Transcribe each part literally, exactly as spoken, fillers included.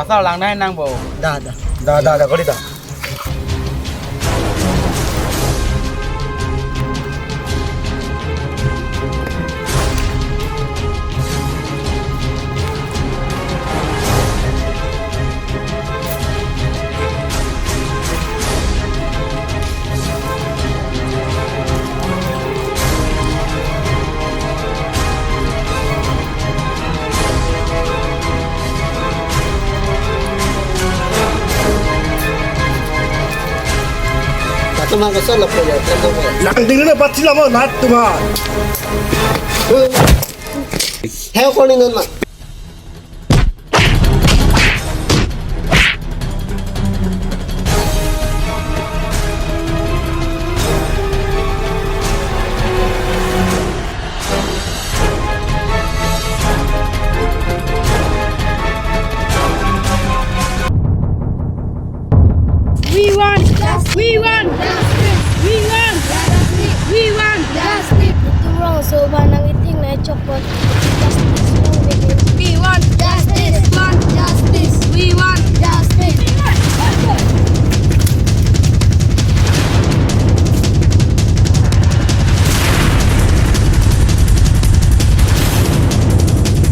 Asal lang nai nang bo. Da, da. Da, da, da, kali da. Latum ha koson lapu ya, latum ha. Langding na pati lama nat tumar. Heo koni non ma. We want justice. We want justice. We want justice. We want justice. Itu wrong, so ba nang iting na chokpot. Justice, no vacancy. We want justice. We want justice. We want justice.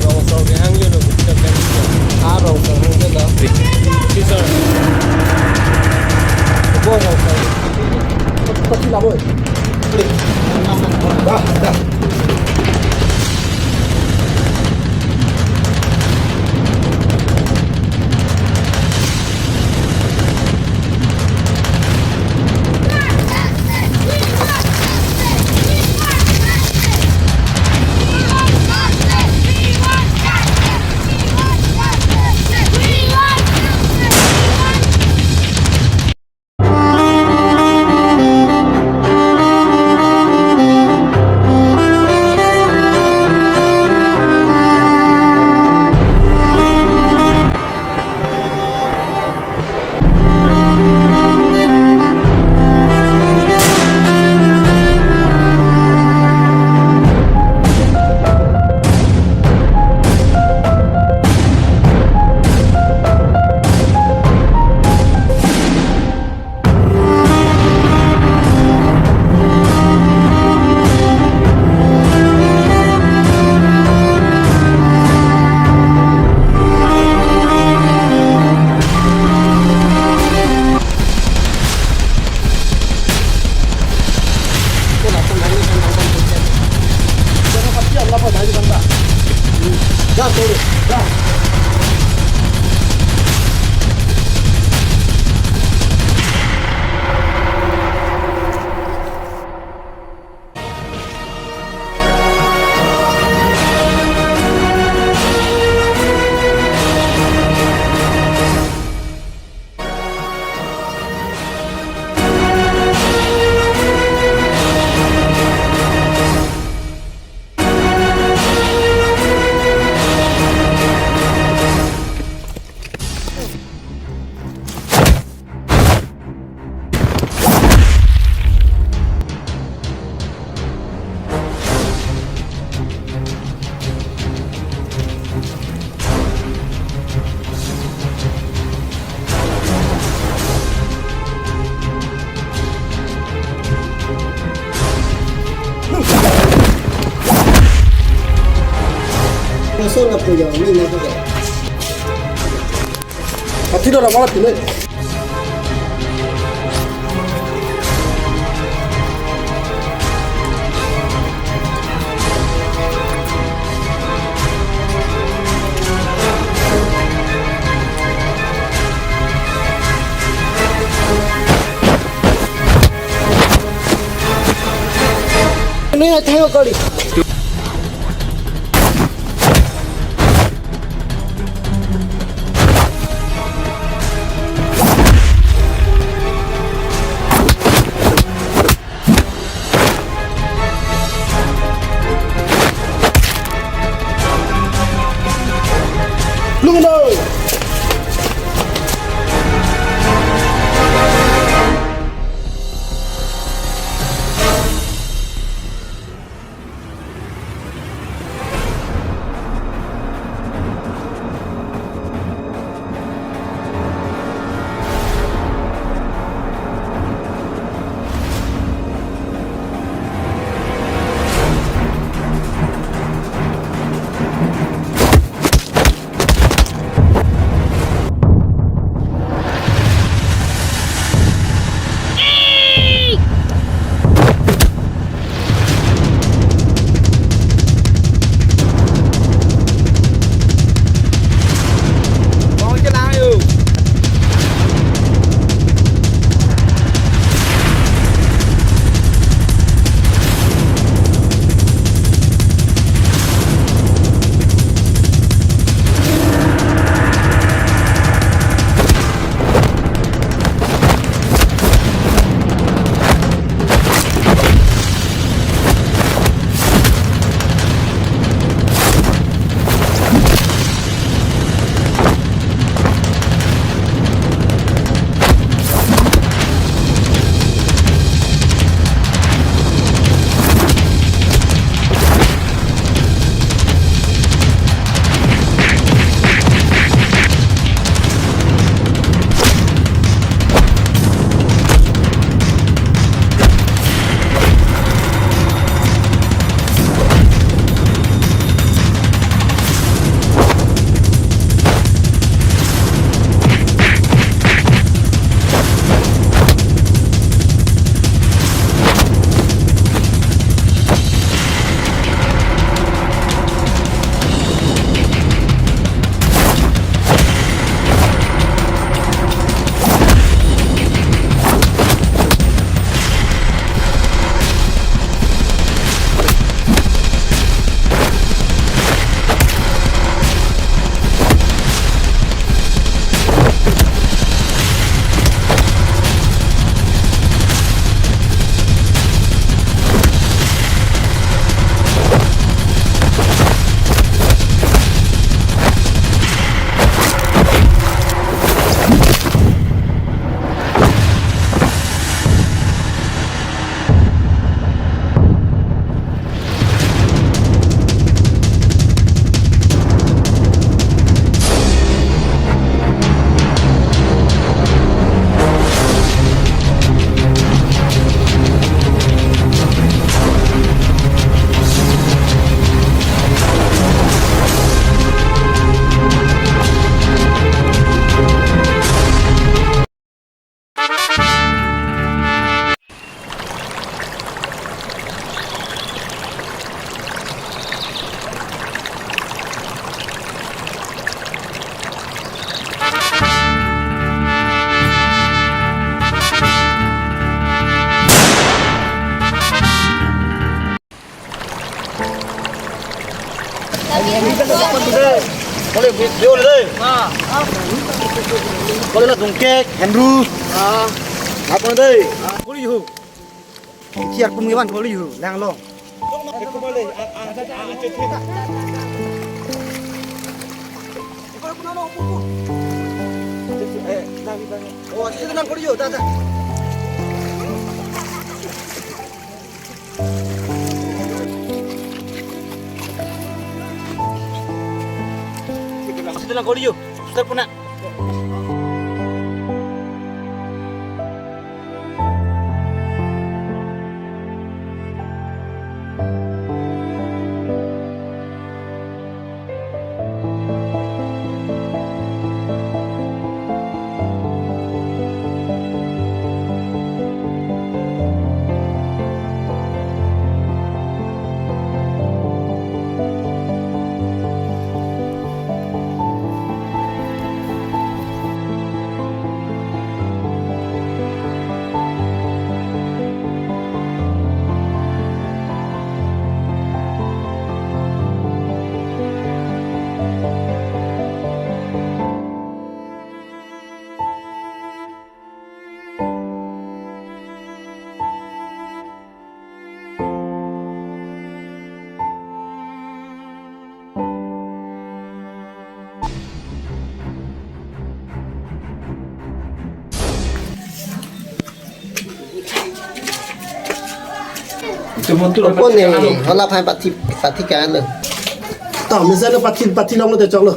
Rongso kehang yo lo, kita kan. Ah, rongso hang yo lo. Sir. Bo rongso. Pati labo. Bah, dah. Laso lapu ya, ni na ko. Pati do la mala pine. Ni athai kali. Lungno. Kole bi-, biol dei. Kole la dungkek, henru. Apon dei. Kole yu. Kiar pum iwan kole yu, lang long. Oh, sini lang kole yu, dah, dah. Sini lang kole yu, setel puna. Opo ne, hala phai pathi, pathi kan lo. Ta, mesen lo pathi, pathi long lo te chok lo.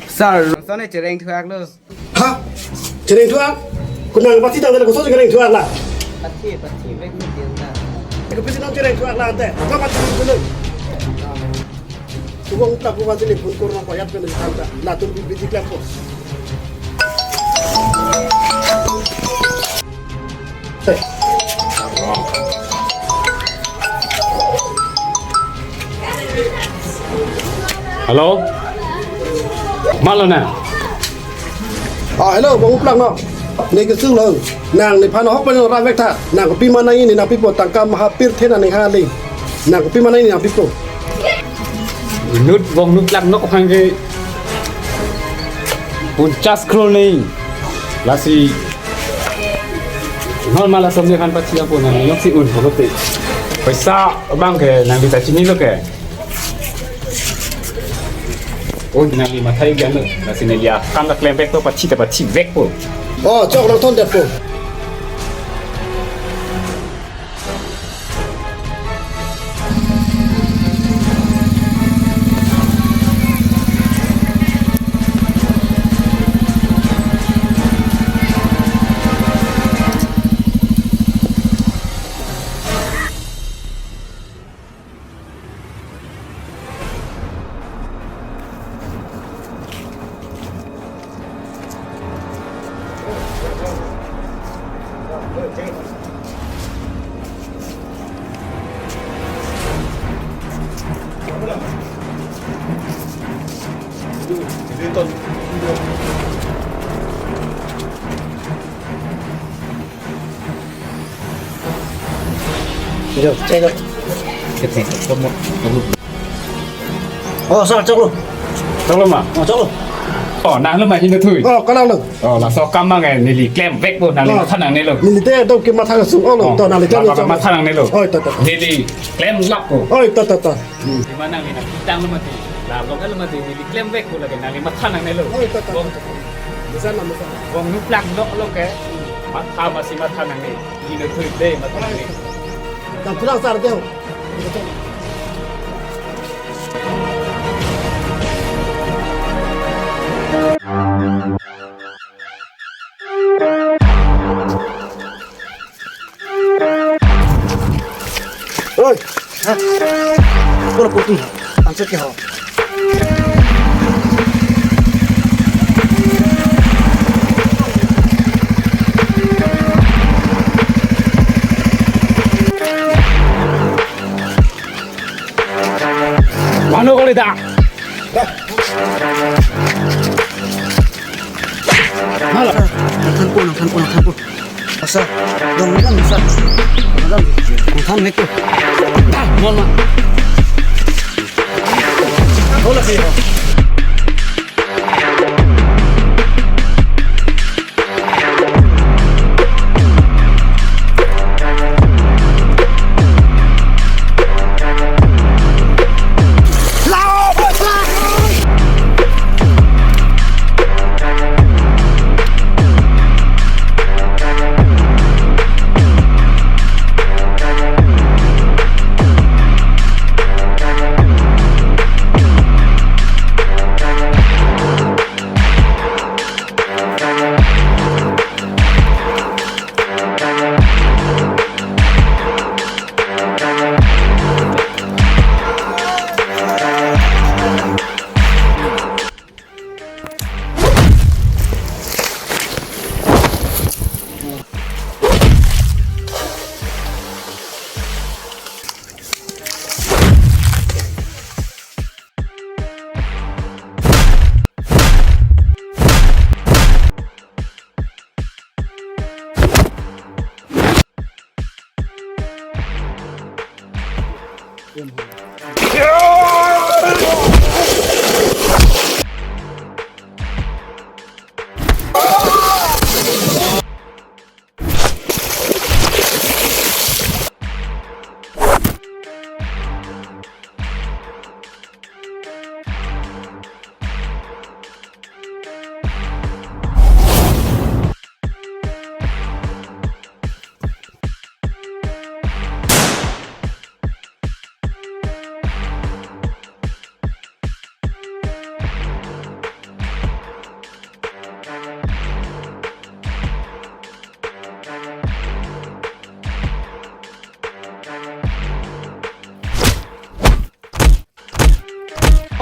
Sir, sone chereng thuak lo. Ha? Chereng thuak? Kunang pathi tang tele koso chereng thuak la. Pathi, pathi, vek ni dia na. Ko pisi nang chereng thuak la ante. Apa pathi dulu? Tubong tak ko pathi ni phone kor nang payat pen tang ta. La tum bi bi klempo. Hello? Malo na? Ah, hello, Bang Uplak no. Ne kesung lo. Nang nephan ahok pen ram vek tha. Nang kopi ma nangji ne nangpipo tangka maha pirthe nang ne ha le. Nang kopi ma nangji ne nangpipo. Inut Bang Uplak nok aphan ke ponchas crore ne. Lasi non mala som nephan pathi apon nang yok si un hote. Paisa abang ke nangli ta chinilo ke. Oh, nangli matha ik-an lo. Lasi neli akam ta klem vekpo, pathi ta pathi vekpo. Oh, chok nangthondetpo. Jo, cek lo. Kete, komo. Oh, sir, chok lo. Chok lo ma? Oh, chok lo. Oh, nang lo ma hin thui. Oh, kalang lo. Oh, laso akam abang eh, neli klem vekpo, nangli matha nangnelo. Neli te dom ke matha kesung, oh lo, to nangli klem vek. Matha nangnelo. Oh, to, to. Neli klem lappo. Oh, to, to, to. Di ma nangli nangkitang lo mati. La lo lo mati, neli klem vekpo lake, nangli matha nangnelo. Oh, to, to, to. Bisa na, bisa. Bang Uplak nok lo ke. Matha masi matha nangne. Ino thui de matha nangne. Nang pulang sar deu. Oi. Ha? Kolo puti. Anset ke ho. Mano kole da. Hala. Nangthanpo, nangthanpo, nangthanpo. Asa, dong, dong, asa. Dong, nangthan neko. Dah, mol ma. Hola, sí.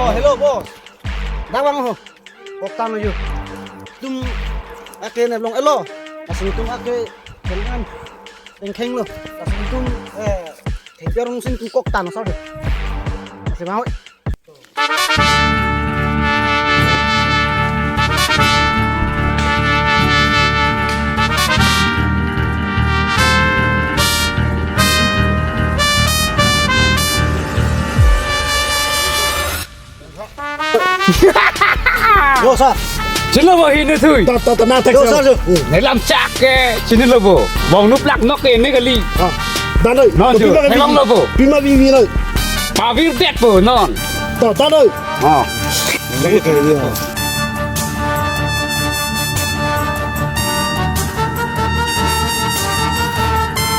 Oh, hello, boss. Dak vang ho. Kok tanglo yo. Tum ake ne long elo. Lason tum ake kengan. Tengkheng lo. Lason tum, eh, thengpi arong si tum kok tanglo sar. Masih mau. Yo, sir. Chinilo bo hinu thui. Ta, ta, ta, nang thek, yo, sir, sir. Ne lam chak ke chinilo bo. Bong nuplak nok ke ne kali. Ah. Dan noi. Non tu, pima, hemang lo bo. Pima bi bi noi. Pavir det bo non. Ta, ta noi. Ah.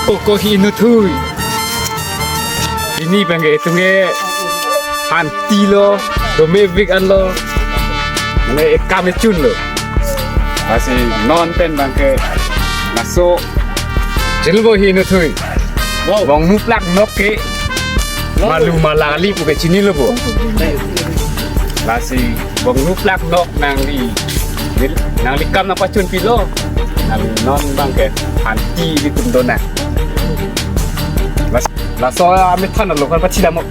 Koko hinu thui. Pini abang ke itum ke phanti lo, domevik an lo. Mane ekam echun lo. Lasi non pen abang ke laso. Chinilo bo hinu thui. Wow. Bong nuplak nok ke. Wow. Malu malali pu ke chinilo bo. Lasi bong nuplak nok nangli. Nangli kam nangpachun pilo. Nangli non abang ke phanti ilitum dona. Las-, laso amethan lo kan pachidam mo.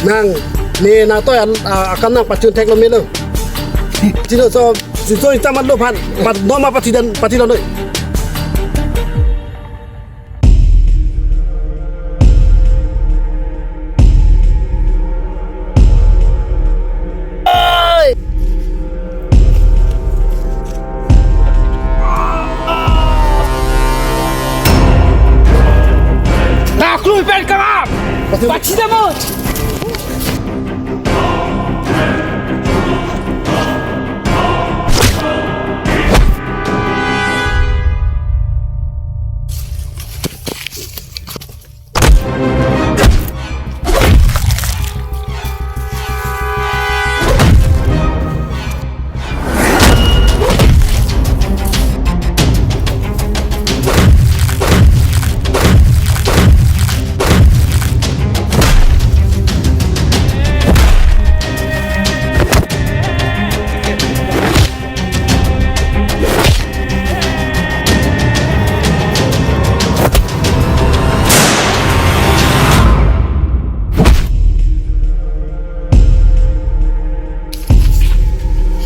Nang, ne nangtum an, a, akam nangpachun thek lo melo. Chino so, so ita mat lo phan, pat noma pati dan, pati lo noi. Taklui pen kangam. Pachidam mo.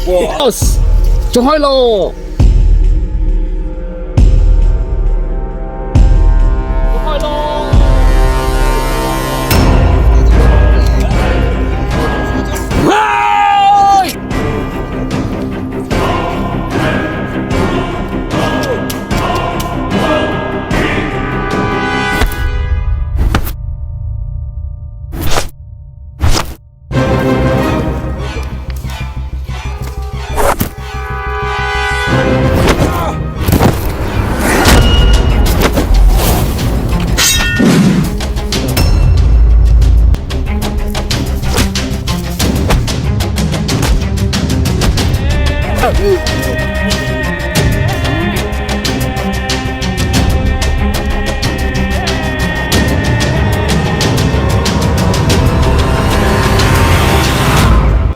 Boss, chonghoi lo. Ah,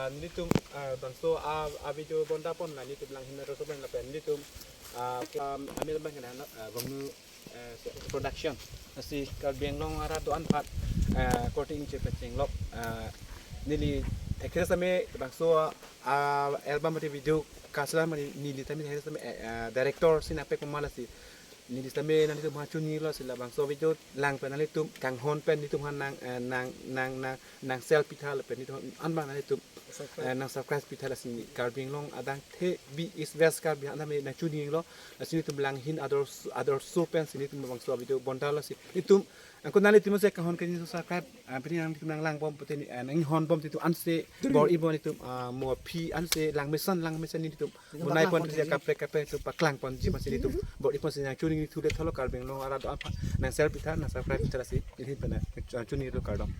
nelitum, ah, bangso a, a video bonta pon la nelitum langhin ador so pen lapen nelitum, ah, ke, um, amel bang kena, ah, Bongnu, eh, production. Lasi Karbi Anglong arat do-an aphan, eh, korte ingche pachenglok, eh, neli thekthe same bangso, ah, album athe video kaselam neli tame thekthe same, eh, eh, director si nangpek ma lasi neli tame nanglitum aphan choninglo si labangso video lang pen nanglitum kanghon pen nelitum aphan nang, eh, nang, nang, nang, nang share pitha lapen nelitum an bang nanglitum, eh, nang subscribe pitha lasi Karbi Anglong adang the Be Is Best Karbi Anglong tame nangchoninglo. Lasi nelitum langhin ador, ador so pen si nelitum bangso video bonta lasi nelitum angko nanglitum se kanghon ke nelitum subscribe, ah, pini nangtum nang langbom pute ni, ah, nanghonbom nelitum anse bor-ibom nelitum, ah, mo aphi anse langmesen langmesen nelitum bonai pon paklangpon tu kaprek kaprek tu paklangponji masi nelitum bor-iponsi nangchoninglithudet holo Karbi Anglong arat do-an aphan nang share pitha nang subscribe pitha lasi nelihin pen nangchoninglo kardom.